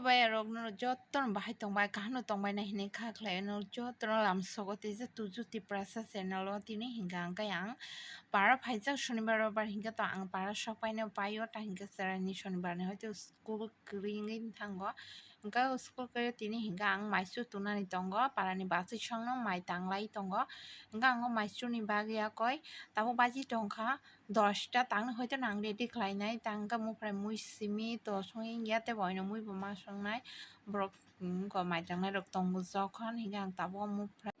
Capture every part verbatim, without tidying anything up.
Paya rok no joto no bahai tongbai, kaham no tongbai nai hinui kha khlai no joto no lamsogo tei je tuju Tiprasa channel o tini hinka hingke ang para phaijak sonibar robar hinke to ang para sok paino paio ta hinke cherai ni sonibar ni hoito school kwrwi wngwi thango. Hingke o school kwrwi tini hinke ang maisu tunani tongo, para ni bachwi song no mai tanglai tongo. Hingke ang o maisu ni bagwi yakoi tabuk baji tongkha. Dosta tang hoito nang ready khlainai, tang khe muprai mui simi to songya tei boino mui bo ma songnai borok, mm, ko mai tangnai rok tongo jokhon hinke ang tabuk muprai.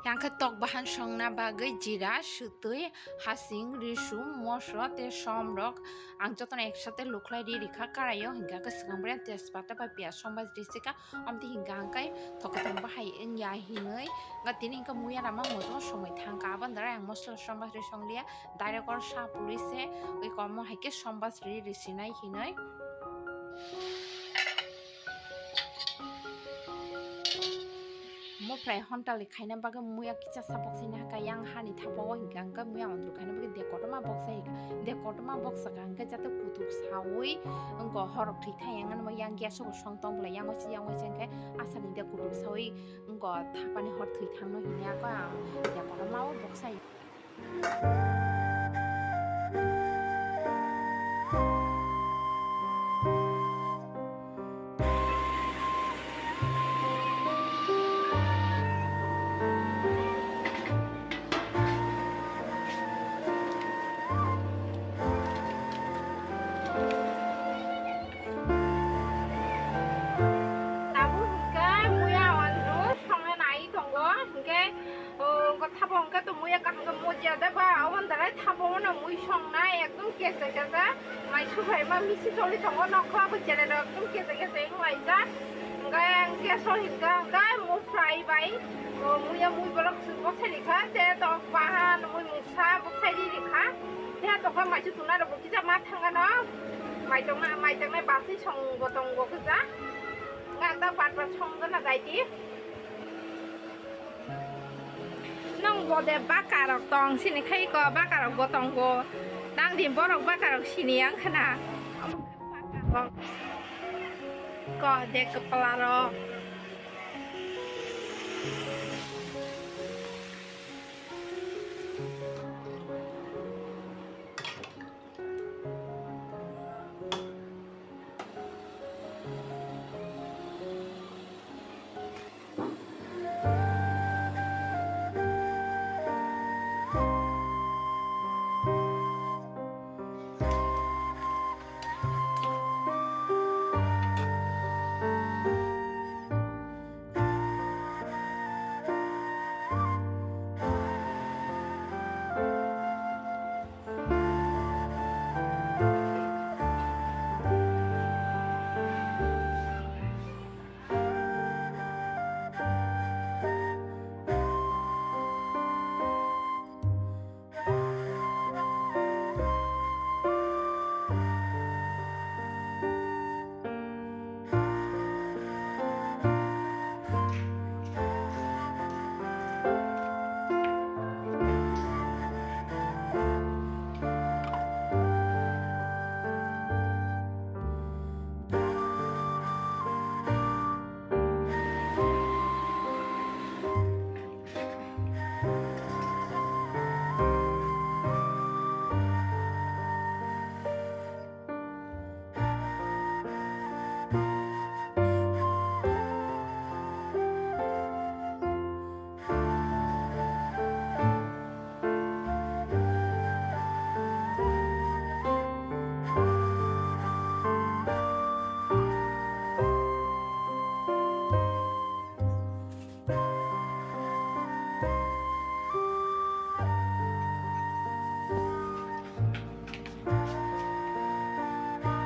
Yang khe tok bahan songna bagwi jira, swtwi, hasing, risum, mosla tei somrok ang jotono eksate lukhlai ri rikha karaio, hinkhe swkang bre tejpata bai piyaj sombaj ri sika, omtwi hinkhe ang khe thokotham bahai wngya hinwi, nga tini hinkhe muya rama moto somoi thangkha, aboni darai ang mosla sombaj ri songliya, direct or sa pului se, ui komo hai khe sombaj ri ri sinai hinwi. Moprai hontali khaina bagwi muya kisa sa boksaina haka yang hani thapa o hinkha hwnkhe muya ondru khaina bagwi de kotorma boksa hinkha de kotorma boksa ka hwnkhe jate kutuk sawi wngkha horok thwi thai yang yang gas o bo song tong bwlai yang waisa yang waisa hinkhe asani de kutuk sawi wngkha thapani hor thwi thangno hinwi ako ang de kotorma o boksa. Tabuk hwnkhe muya ondru songna nai tongo, hwnkhe, o, wngkha thapa hwnkhe to muya kaham khe mojya da ba, oboni darai thapa o no mui songnai ekdom kesa kesa, mai suphai ma misi choli tongo nokho, abo cherai rok ekdom kesa kesa wng laijak, hwnkhe ang gas o hwnkha hwnkhe mui fry bai, o, muya mui borok boksa rikha, tei tok bahan mui mungsa boksa ri rikha, tei tok maisu tuna rok bo kisa ma thangano, mai tongna, mai tongnai basai song bo tongo kisa. Nga Ta pat pat songwna daiti. Nong bode baka rok tong sini khai ko baka rok bo tongo. Nang di borok baka rok sini yang khana. Ko de kepala rok.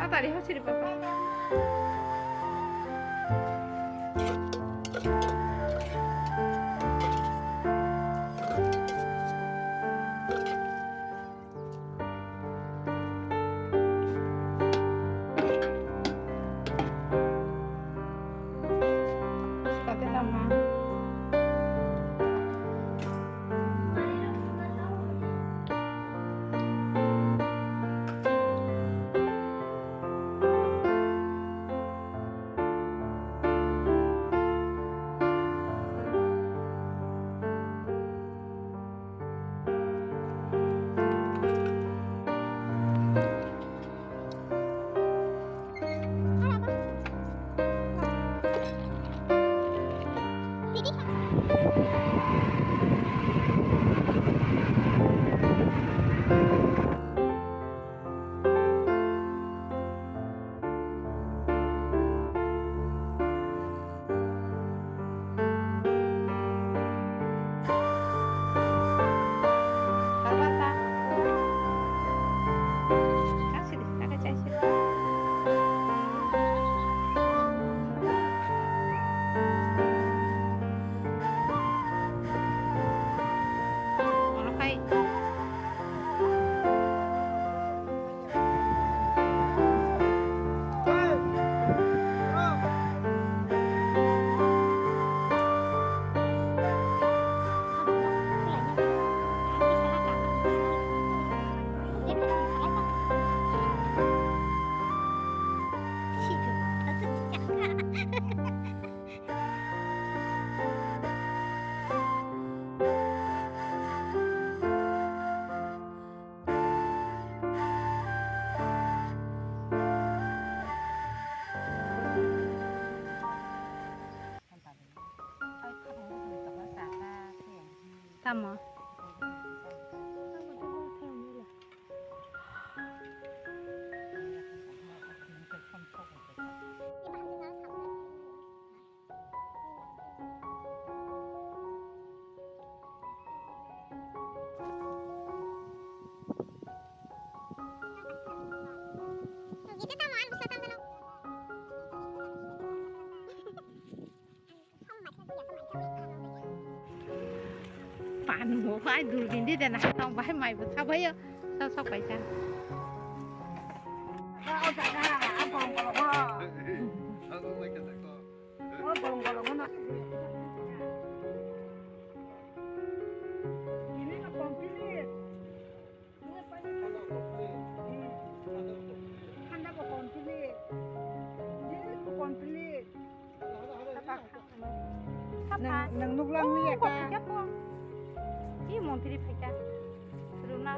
Tatari hosiri papa. Tamo? Panu bo pai dul din di dena tong bai mai bo sabai yo. Sa sok pai sa. Ang mai ka tak to. Nang, nang nuklang liya ka. Phaikha po. Ki montri phaikha. Runa.